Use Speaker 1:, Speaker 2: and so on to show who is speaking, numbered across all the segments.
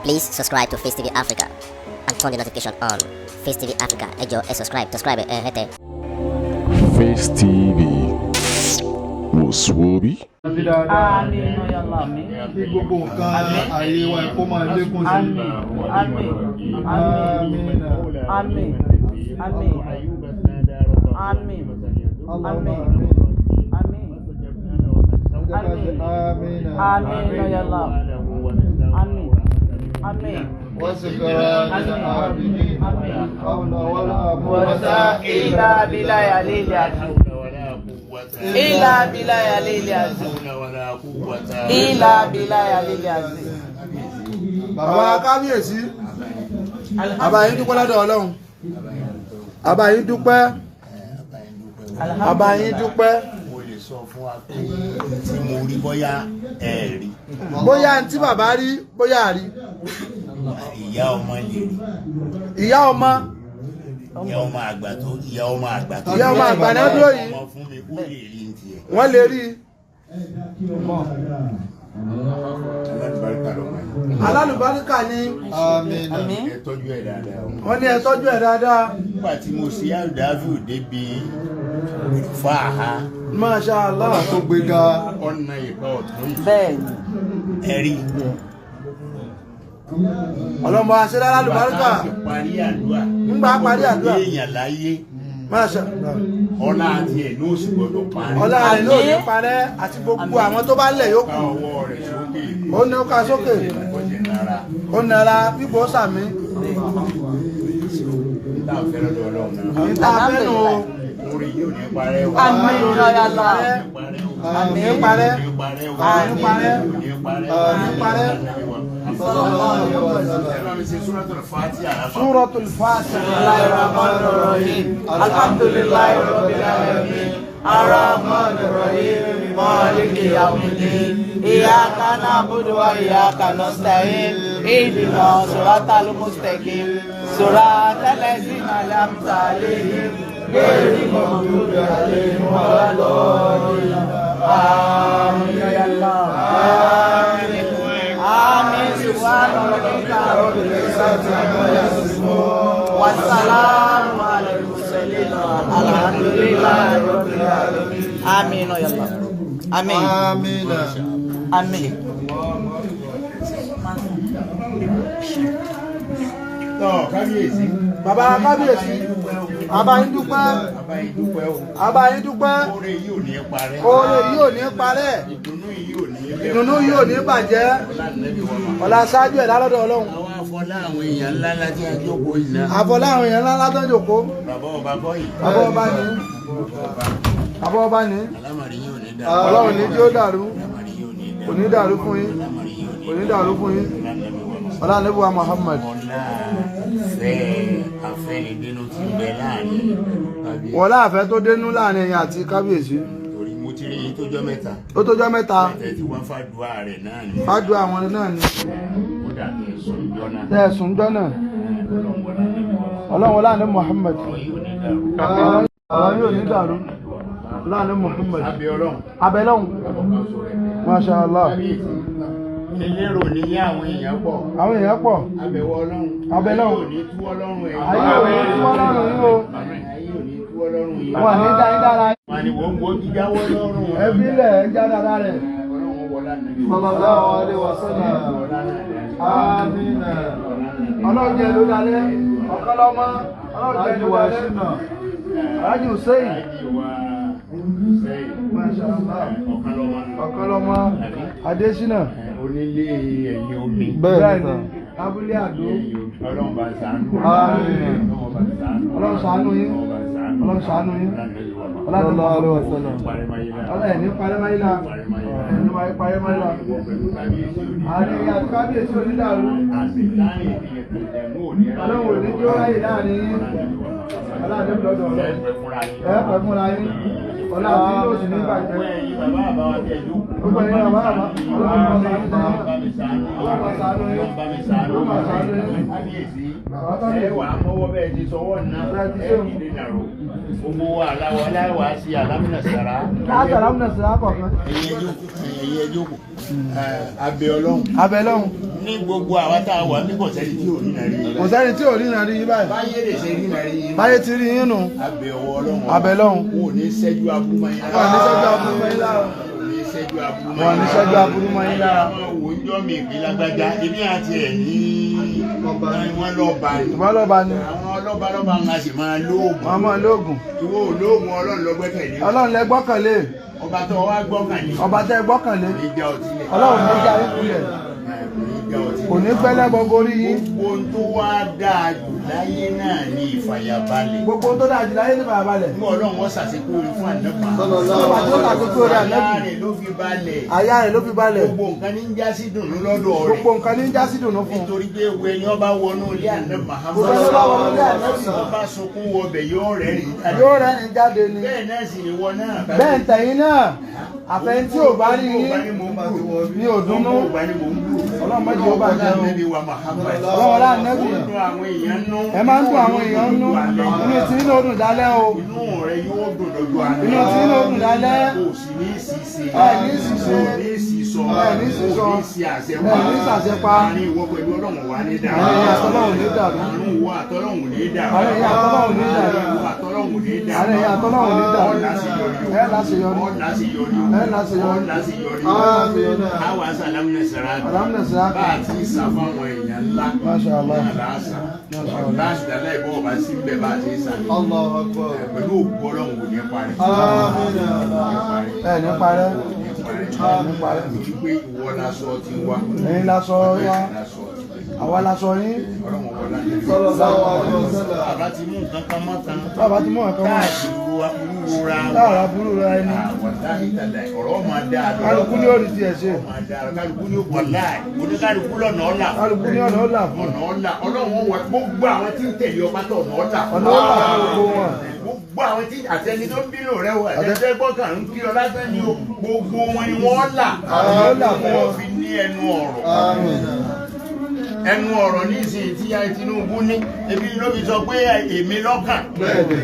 Speaker 1: Please subscribe to Face TV Africa and turn the notification on. Face TV Africa, ẹ jọ̀ọ́, ẹ subscribe, subscribe ẹ hẹ́tẹ̀.
Speaker 2: Face TV wò sùwòbí.
Speaker 3: Sí dáadáa.
Speaker 4: Àmín ya Allah.
Speaker 3: Kí gbogbo nǹkan ayé wa kó máa lékún sí.
Speaker 4: Àmín. Àmín.
Speaker 3: Àmín.
Speaker 4: Àmín. Àmín. Àmín.
Speaker 3: Allahumma
Speaker 4: Àmín.
Speaker 3: àmín.
Speaker 4: Àmín.
Speaker 3: Àmín.
Speaker 4: Àmín ya Allah. Àmín. Àmín.
Speaker 3: وسكران العابدين حول ولا قوة
Speaker 4: إلا بالله العلي العظيم. إلا بالله العلي العظيم. إلا بالله العلي العظيم.
Speaker 5: Bàbá kábíyèsí, àbá yín dúpẹ́ lọ́dọ̀ Ọlọ́run, àbá yín dúpẹ́, àbá yín dúpẹ́.
Speaker 6: Mo lè sọ fún wa pé tí mo rí, bóyá ẹ rí.
Speaker 5: Bóyá ní tí bàbá rí, bóyá rí.
Speaker 6: Ìyá ọmọ lè rí.
Speaker 5: Ìyá ọmọ.
Speaker 6: Ìyá ọmọ àgbà tó, ìyá ọmọ àgbà tó.
Speaker 5: Ìyá ọmọ àgbà náà dúró yìí.
Speaker 6: Ọmọ fún mi, ó lè rí ní tiẹ̀.
Speaker 5: Wọ́n lè rí.
Speaker 6: Alálùbáríkà lọmọ yìí.
Speaker 5: Alálùbáríkà ni.
Speaker 3: Àmín.
Speaker 4: Àmín.
Speaker 6: Ẹ tọ́jú ẹ̀ dáadáa o.
Speaker 5: Wọ́n ní ẹ tọ́jú ẹ̀ dáadáa.
Speaker 6: Nígbà tí mo ṣe àdáfíò débi fàáhà.
Speaker 5: Masha Allah.
Speaker 3: Tó gbéga.
Speaker 6: Ọ̀nà ìgbà ọ̀tún yìí.
Speaker 4: Bẹ́ẹ̀ni.
Speaker 6: Ẹ rí.
Speaker 5: Ọlọ́mọ àṣẹ alálùbáríkà.
Speaker 6: Bàtà sì parí àdúrà.
Speaker 5: Ńgbà parí àdúrà.
Speaker 6: Èèyàn láyé.
Speaker 5: Masha Allah.
Speaker 6: Ọlá àti ẹ̀ ní òsì gbọdọ̀ parí.
Speaker 5: Ọlá rẹ̀ ló ní parẹ́ àti gbogbo àwọn tó bá lẹ̀
Speaker 6: Ká
Speaker 5: yókù.
Speaker 6: ọwọ́ rẹ̀ sókè.
Speaker 5: Ó ní ó ká sókè.
Speaker 6: Ó sì nára.
Speaker 5: Ó nara bíbó sàmí.
Speaker 6: Níta fẹ́ lọ́dọ̀ Ọlọ́run náà.
Speaker 5: Níta fẹ́nu o.
Speaker 6: Orí yóò ní parẹ́ o.
Speaker 4: Àmín ya Allah.
Speaker 5: Àmín parẹ́.
Speaker 6: Ní parẹ́ o.
Speaker 5: Àmín parẹ́.
Speaker 6: Ní parẹ́ o.
Speaker 5: Àmín parẹ́.
Speaker 3: Sallallahu alaihi wasallam.
Speaker 6: Ẹ bá mi ṣe Suratul Fatiha àràfà.
Speaker 5: Suratul Fatiha.
Speaker 4: Bismillahirrahmanirrahim. Alhamdulillahi rabbil alamin. Arrahmanirrahim. Maliki yawmiddin. Iyyaka na'budu wa iyyaka nasta'in. Ihdina siratal mustaqim. Siratal ladzina an'amta alaihim. Ghayril maghdubi alaihim waladdallin. Amin ya Allah. Amin. Amin. Subhana rabbika rabbil izzati amma yasifun. والسلام على المرسلين الحمد لله رب العالمين. آمين يا الله، آمين.
Speaker 3: Àmín.
Speaker 4: آمين.
Speaker 6: Tọ́ kábíyèsí.
Speaker 5: Bàbá kábíyèsí, àbá yín dúpẹ́.
Speaker 6: Bàbá yìí dúpẹ́ o.
Speaker 5: Àbá yín dúpẹ́.
Speaker 6: Oore yìí ò ní parẹ́.
Speaker 5: Oore yìí ò ní parẹ́.
Speaker 6: Ìdùnnú yìí ò ní bẹ́ẹ̀.
Speaker 5: Ìdùnnú yìí ò ní bàjẹ́.
Speaker 6: Ọlá Nẹ́bí wọn máa.
Speaker 5: Ọlá ṣáájú ẹ̀ lálọ́dọ̀ Ọlọ́run.
Speaker 6: Àwọn afọlá àwọn èèyàn ńlá ńlá tí a jókòó yìí náà.
Speaker 5: Àfọlá àwọn èèyàn ńlá ńlá tó ń jòkó.
Speaker 6: Bàbá ọba kọ́ yìí.
Speaker 5: Bàbá ọba ní. Bàbá ọba ní.
Speaker 6: Alámàrí yìí ò ní dàrú.
Speaker 5: Ọlọ́run ní tí ó dàrú.
Speaker 6: Alámàrí yìí ò ní dàrú.
Speaker 5: Kò ní dàrú fún yín.
Speaker 6: Alámàrí yìí ò ní
Speaker 5: Kò ní dàrú fún yín.
Speaker 6: Ọlá Nẹ́bí wọn máa.
Speaker 5: Ọlá Ànábì wa Muhammad.
Speaker 6: Ọlá fẹ́ afẹ́nidínú ti bẹ láàrin kábíyèsí.
Speaker 5: Wọ́n láàfẹ́ tó dénú láàrin ẹ̀yin àti kábíyèsí.
Speaker 6: Torí mo ti rí yín tó jọ́ mẹ́ta.
Speaker 5: Ó tó jọ́ mẹ́ta.
Speaker 6: Ẹ̀tẹ̀ tí wọ́n fàdúrà rẹ̀ náà ni.
Speaker 5: Fàdúrà àwọn náà ni.
Speaker 6: Ó dàbí ẹ̀sùn ìjọ náà.
Speaker 5: Tẹ́ ẹ̀sùn jọ́ náà.
Speaker 6: Ọlọ́run wọlá Nẹ́bí wọn máa.
Speaker 5: Ọlọ́run wọlá Ànábì Muhammad.
Speaker 6: Ọ̀rọ̀ yìí ò ní dàrú.
Speaker 5: Ọ̀rọ̀ yìí ò ní dàrú. Ọlá Ànábì Muhammad.
Speaker 6: Abẹ́ Ọlọ́run.
Speaker 5: Abẹ́lọ́hun.
Speaker 6: Ọkàn sọ̀rọ̀ ẹ̀.
Speaker 5: Masha Allah.
Speaker 6: Kábíyèsí. Elérò ní yá àwọn èèyàn pọ̀.
Speaker 5: Àwọn èèyàn pọ̀.
Speaker 6: Abẹ̀wọ̀ Ọlọ́run.
Speaker 5: Abẹ́lọ́hun.
Speaker 6: Ayé ò ní tú Ọlọ́run ẹ̀yìn.
Speaker 5: Ayé ò ní tú Ọlọ́run yín o.
Speaker 6: Ayé ò ní tú Ọlọ́run yín.
Speaker 5: Wọ́n ní dá yín dára.
Speaker 6: Wọ́n ní wọ́n gbó jíjáwọ́ lọ́rùn.
Speaker 5: Ẹbí lẹ̀ ń já dára rẹ̀.
Speaker 6: Ọlọ́run wọlá Nẹ́bí.
Speaker 3: Sallallahu alaihi wasallam. Àmín.
Speaker 5: Ọlọ́run jẹ́ ló dalẹ́. Ọ̀kan lọ́mọ. Ọlọ́run jẹ́ ló
Speaker 3: Ájú wa
Speaker 5: dalẹ́.
Speaker 3: ṣínà.
Speaker 5: Alhaji Hussein.
Speaker 6: Alhaji wa Hussein.
Speaker 5: Masha Allah.
Speaker 6: Ọ̀kan lọ́mọ.
Speaker 5: Ọ̀kan lọ́mọ. Adésínà.
Speaker 6: Onílé ẹ̀yìn omi.
Speaker 3: Bẹ́ẹ̀ ni.
Speaker 5: Abúlé Àdó.
Speaker 6: Ẹ̀yìn omi. Ọlọ́run bá ṣàánú.
Speaker 3: Àmín.
Speaker 6: Ọlọ́run bá ṣàánú.
Speaker 5: Ọlọ́run ṣàánú yín.
Speaker 6: Ọlọ́run bá ṣàánú.
Speaker 5: Ọlọ́run ṣàánú yín.
Speaker 3: Sallallahu alaihi wasallam.
Speaker 5: Ọlọ́run ẹ̀ ní parẹ́máyé la. Ẹ̀ ní parẹ́máyé la. Àárín àti kábíyèsí onídàrú. Ọlọ́run ò ní jó ráyè láàrin yín. Ọlọ́run lọ́dọ̀ Ọlọ́run. Ẹ pẹ́ fúnra yín. Ọlá àti yóò sì ní bàjẹ́. Gbogbo ẹ̀yin bàbá àbá. Ọlọ́run ṣàánú yín. Ọlọ́run ṣàánú yín. Ọlọ́run ṣàánú yín.
Speaker 6: Kábíyèsí,
Speaker 5: Bàbá tó
Speaker 6: ẹ wà á mọ́wọ́ bẹ́ẹ̀ ti sọwọ́ náà,
Speaker 5: Bẹ́ẹ̀ ti
Speaker 6: ẹ
Speaker 5: ṣeun.
Speaker 6: dìde nàró. Gbogbo wa aláwọ̀ aláwọ̀ á sí alámìnà sàrà.
Speaker 5: Láti àlámùnà sí àkọ́kọ́.
Speaker 6: Ẹ̀yin ẹ jókòó, ẹ̀yin ẹ jókòó. Abẹ Ọlọ́run.
Speaker 5: Abẹ Ọlọ́run.
Speaker 6: Ní gbogbo àwa tá a wà ní kò sẹ́ni tí ò rí nàrí.
Speaker 5: Kò sẹ́ni tí ò rí nàrí yín báyìí.
Speaker 6: Báyé lè ṣe rí nàrí yín.
Speaker 5: Báyé ti rí yín nù.
Speaker 6: Abẹ ọwọ́ Ọlọ́run.
Speaker 5: Abẹ Ọlọ́run.
Speaker 6: Wọn ò ní ṣẹ́jú aburú mọ́ yín lára.
Speaker 5: Wọn ò ní ṣẹ́jú aburú mọ́ yín lára.
Speaker 6: Wọn ò ní ṣẹ́jú aburú mọ́
Speaker 5: Wọn ò ní ṣẹ́jú aburú mọ́ yín lára.
Speaker 6: Wò ń jọ́ mi ìpín lágbájá, èmi àti ẹ̀ ní wọ́n lọ́ba ni.
Speaker 5: Ìwọ́n lọ́ba ni.
Speaker 6: Àwọn ọlọ́ba lọ́ba ń a sì máa lóògùn.
Speaker 5: Wọ́n máa lóògùn.
Speaker 6: Ìwọ ò lóògùn, Ọlọ́run ló gbẹ́kẹ̀lé.
Speaker 5: Ọlọ́run lẹ gbọ́kànlé.
Speaker 6: Ọba tó wá gbọ́kànlé.
Speaker 5: Ọba tẹ́ gbọ́kànlé.
Speaker 6: Kò ní já ọtí lẹ̀.
Speaker 5: Ọlọ́run ní já yín kulẹ̀.
Speaker 6: Kò
Speaker 5: Kò ní gbẹ́lẹ́ gbogbo orí yín.
Speaker 6: Gbogbo ohun tó wá dáa jù láyé náà ní ìfàyàbalẹ̀.
Speaker 5: Gbogbo ohun tó dáa jù láyé ní ìfàyàbalẹ̀.
Speaker 6: Nígbà Ọlọ́run wọ́n ṣàṣekú orí fún ànábì.
Speaker 5: Ọba tó ṣàkóso rẹ̀
Speaker 6: Àyà
Speaker 5: ànábì.
Speaker 6: rẹ̀ ló fi balẹ̀.
Speaker 5: Àyà rẹ̀ ló fi balẹ̀.
Speaker 6: Gbogbo nǹkan ní ń já sí dùnú lọ́dọ̀ rẹ̀.
Speaker 5: Gbogbo nǹkan ní ń já sí dùnú fún un.
Speaker 6: Nítorí pé ewu ẹni ọba wọnú ilé ànábì Muhammad.
Speaker 5: Gbogbo ẹni ọba wọnú ilé ànábì.
Speaker 6: Ọba sunkún wọbẹ̀ yóò rẹ́rìn jáde.
Speaker 5: Yóò rẹ́rìn jáde ni.
Speaker 6: Bẹ́ẹ̀ náà sì ni wọ náà.
Speaker 5: Bẹ́ẹ̀ tẹ̀yìn náà, àfẹ́yìn tí ò bá rí yín ní òdùnnú. Ọlọ́run má jẹ́ ó bàjẹ́ o. Ọlọ́run ọlá ànábì. Ẹ máa ń dùn àwọn èèyàn nú. Inú tí inú dùn dálẹ́ o.
Speaker 6: Inú rẹ yóò dùn lọ́jọ́ alẹ́.
Speaker 5: Inú tí inú dùn dálẹ́.
Speaker 6: Kò sì ní ṣìṣe.
Speaker 5: Ẹ ní ṣìṣe.
Speaker 6: Kò ní ṣìṣọ.
Speaker 5: Ẹ ní ṣìṣọ.
Speaker 6: Kò ní ṣì àṣẹ
Speaker 5: Ẹ ní ṣàṣẹ pa.
Speaker 6: Àárín ìwọ pẹ̀lú Ọlọ́run wà ní dàrú.
Speaker 5: Àárín ìyá àtọ́lọ́run ní dàrú.
Speaker 6: Àárín ìwọ àtọ́lọ́run ní dàrú.
Speaker 5: Àárín ìyá àtọ́lọ́run ní dàrú.
Speaker 6: Àárín ìwọ àtọ́lọ́run ní dàrú.
Speaker 5: Àárín ìyá àtọ́lọ́run ní dàrú.
Speaker 6: Ọ̀ láṣeyọrí o.
Speaker 5: Ẹ láṣeyọrí.
Speaker 6: Ọ̀ láṣeyọrí o.
Speaker 5: Ẹ láṣeyọrí.
Speaker 6: Ọ̀ láṣeyọrí o.
Speaker 3: Àmín.
Speaker 6: Àwa sàlámù ní sàrà.
Speaker 5: Sàlámù ní sàrà.
Speaker 6: Bá a ti sà fáwọn èèyàn ńlá.
Speaker 5: Masha Allah.
Speaker 6: Náà láàsà. Láàsì dàlá ìbọn ọba sí ń bẹ̀ bá a ti sà.
Speaker 3: Allahu Akbar.
Speaker 6: Pẹ̀lú òkú Ọlọ́run kò ní parí.
Speaker 3: Àmín.
Speaker 5: Ẹ ní parẹ́.
Speaker 6: Ẹ
Speaker 5: ní parẹ́.
Speaker 6: Torí pé ìwọ lasọ ti wá.
Speaker 5: Ẹ̀yin lasọ wa.
Speaker 6: Lasọ ti wá.
Speaker 5: Àwa lasọ yín.
Speaker 6: Ọlọ́run wọlá ní.
Speaker 3: Sallallahu alaihi wasallam.
Speaker 6: Bàbá ti mú nǹkan kan mọ́ kan.
Speaker 5: Bàbá ti mú nǹkan mọ́.
Speaker 6: Táàsì ru aburú ra wa.
Speaker 5: Táàrà burú ra ẹni.
Speaker 6: Àwọn táyì tàdà ọ̀rọ̀ máa dáa lọ.
Speaker 5: Kálukú ní òrì tiẹ̀ ṣe.
Speaker 6: Máa dáa lọ. Kálukú ní wọ̀lá ẹ̀. Oníkálukú lọ́nà ọ̀la.
Speaker 5: Kálukú ní ọ̀nà ọ̀là fún.
Speaker 6: Ọ̀nà ọ̀la. Ọlọ́run wọ gbogbo àwọn tí ń tẹ̀lé ọba tó ọ̀nà ọ̀la.
Speaker 5: Ọ̀nà ọ̀là fún gbogbo wọn.
Speaker 6: Gbogbo àwọn tí àtẹni tó ń bínú rẹ o àtẹni gbọ́kàn ń kí ọ lásán ni o gbogbo wọn ni wọ́n là.
Speaker 5: Ọ̀nà ọ̀là fún wọn.
Speaker 6: Wọ́n fi ní ẹnu ọ̀rọ̀.
Speaker 3: Àmín.
Speaker 6: Ẹnu ọ̀rọ̀ ní ìsìn tí ya Tinubu ní ebi ló fi sọ pé èmi lọ́kàn.
Speaker 3: Bẹ́ẹ̀ni.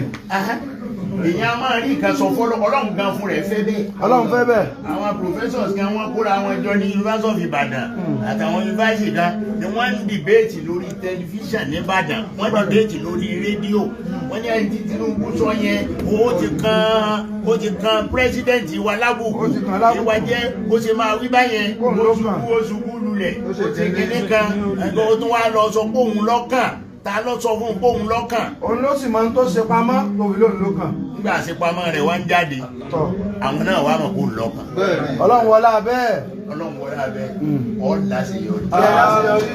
Speaker 6: Èyàn a máa rí nǹkan sọ fọlọ́ Ọlọ́run gan fún rẹ̀ fẹ́ bẹ́ẹ̀.
Speaker 5: Ọlọ́run fẹ́ bẹ́ẹ̀.
Speaker 6: Àwọn professors kan wọ́n kóra wọn jọ ní University of Ibadan àtàwọn university kan ni wọ́n ń dìbéètì lórí tẹlifíṣàn nìbàdàn, wọ́n dìbéètì lórí rédíò. Wọ́n ní ẹni tí Tinubu sọ yẹn ó ti kan president wa lábùkù.
Speaker 5: Ó ti kan lábùkù.
Speaker 6: Ìwà jẹ́ ó ṣe máa wí báyẹn.
Speaker 5: Kóun
Speaker 6: Ó
Speaker 5: ló
Speaker 6: ṣubú
Speaker 5: kàn.
Speaker 6: ó ṣubú lulẹ̀.
Speaker 5: Ó ṣe
Speaker 6: Ó ti kíní kan ẹgbẹ́ ó tún wá lọ sọ pé òun lọ́kàn. Ta ló sọ fún un pé òun lọ́kàn?
Speaker 5: Òun ló sì máa ń tó ṣe pamọ́ tóbi lóun ló kàn.
Speaker 6: Nígbà àṣepamọ́ rẹ̀ wá ń jáde.
Speaker 5: Tọ̀.
Speaker 6: Àwọn náà wá mọ̀ kó lọ́kàn.
Speaker 3: Bẹ́ẹ̀ni.
Speaker 5: Ọlọ́run wọlá bẹ́ẹ̀.
Speaker 6: Ọlọ́run wọlé abẹ́ ọ̀ láṣeyọrí.
Speaker 5: Bí ẹ láṣeyọrí.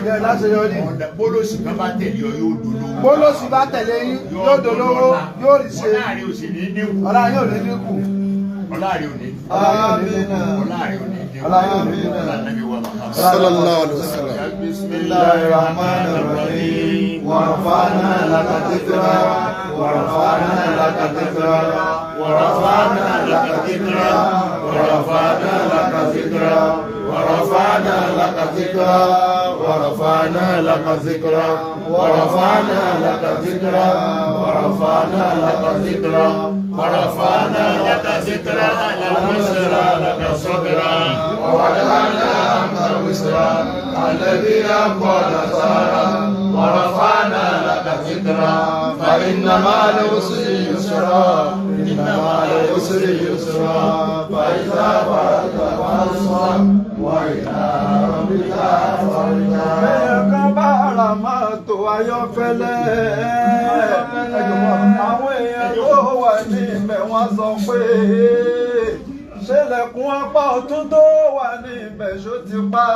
Speaker 5: Bí ẹ láṣeyọrí.
Speaker 6: Bólósì kan bá tẹ̀lé ọ yóò dolówó.
Speaker 5: Bólósì bá tẹ̀lé yín yóò dolówó yóò rí ṣe.
Speaker 6: Ọláàrin ò sì ní dínkù.
Speaker 5: Ọlá yóò ní dínkù.
Speaker 6: Ọláàrin ò ní dínkù.
Speaker 3: Àmín.
Speaker 6: Ọláàrin ò ní dínkù.
Speaker 5: Ọlá yóò ní dínkù.
Speaker 6: Ọlá Ànábì wa Muhammad.
Speaker 3: Sallallahu alaihi wasallam.
Speaker 6: Bismillahir
Speaker 3: Rahmanir Rahim. Wa rafa'na laka dhikra. Wa rafa'na laka dhikra. Wa rafa'na laka dhikra. Wa rafa'na laka dhikra. Wa rafa'na laka dhikra. Wa rafa'na laka dhikra. Wa rafa'na laka dhikra. Wa rafa'na laka dhikra. Wa rafa'na
Speaker 6: laka dhikra. Alam nashrah laka sadrak.
Speaker 3: Wa wada'na anka wizrak. الذي أنقض ظهرك ورفعنا لك ذكرك فإن مع العسر يسرا إن مع العسر يسرا فإذا فرغت فانصب وإلى ربك فارغب.
Speaker 4: Ẹ̀kan bá ara mọ́tò ayọ́kẹ́lẹ́. Àwọn èèyàn tó wà níbẹ̀ wọ́n sọ pé ṣẹlẹ̀kùn apá ọ̀tún tó wà níbẹ̀ ṣó ti pa.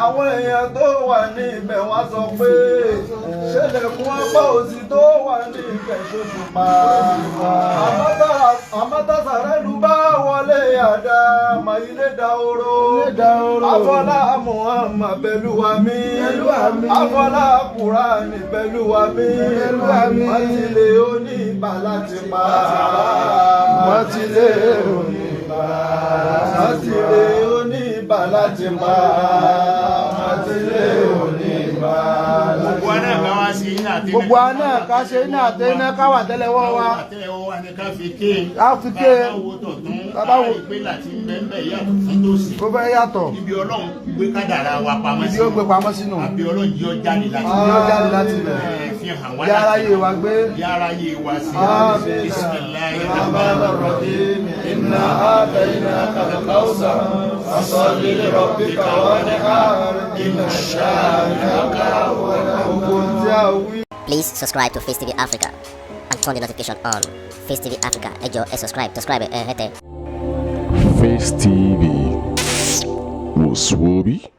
Speaker 4: Àwọn èèyàn tó wà níbẹ̀ wọ́n sọ pé ṣẹlẹ̀kùn apá òsì tó wà níbẹ̀ ṣó ti pa. Àmọ́ tàṣàrẹ́lú bá wọlé àdá màílé dahoro. Afọlá Muhammad pẹ̀lú wa mi. Afọlá Kùránì pẹ̀lú wa mi. Mọ́tílé oníbà láti pa. Mọ́tílé oníbà. Mọ́tílé oníbà láti pa. Mọ́tílé oníbà láti
Speaker 6: Gbogbo wa náà ká wá sí iná àti
Speaker 5: Gbogbo wa náà ká ṣe iná àti iná ká wà tẹ́lẹ̀wọ́ wa.
Speaker 6: Àtẹ́lẹwọ́ wa ni ká fi ké.
Speaker 5: Ká fi ké.
Speaker 6: Bàbá wo tọ̀tún.
Speaker 5: Bàbá wo-
Speaker 6: Àrí pé láti ń bẹ́ẹ̀ bẹ́ẹ̀ yàtọ̀ fún tòsí.
Speaker 5: Ó fẹ́ yàtọ̀.
Speaker 6: Ibi Ọlọ́run gbé kádàrá wa pamọ́
Speaker 5: Ibi
Speaker 6: sí.
Speaker 5: ó gbé pamọ́ sínú.
Speaker 6: Àbí Ọlọ́run jẹ́ ó jáde láti
Speaker 5: Ibi ó jáde láti ibẹ̀.
Speaker 6: Ẹ, fi hàn wá
Speaker 5: Yá aráyé wa gbé.
Speaker 6: Yá aráyé wa sí.
Speaker 4: Àmín.
Speaker 6: Bismillahir
Speaker 4: الرحمن الرحيم إنا آتيناك الكوثر فصل لربك وانحر إن شانئك هو الأبتر. Tí a wí.
Speaker 1: Please subscribe to Face TV Africa and turn the notification on. Face TV Africa, ẹ jọ̀ọ́ ẹ subscribe, subscribe ẹ hẹ́tẹ̀.
Speaker 2: Face TV was Swoby.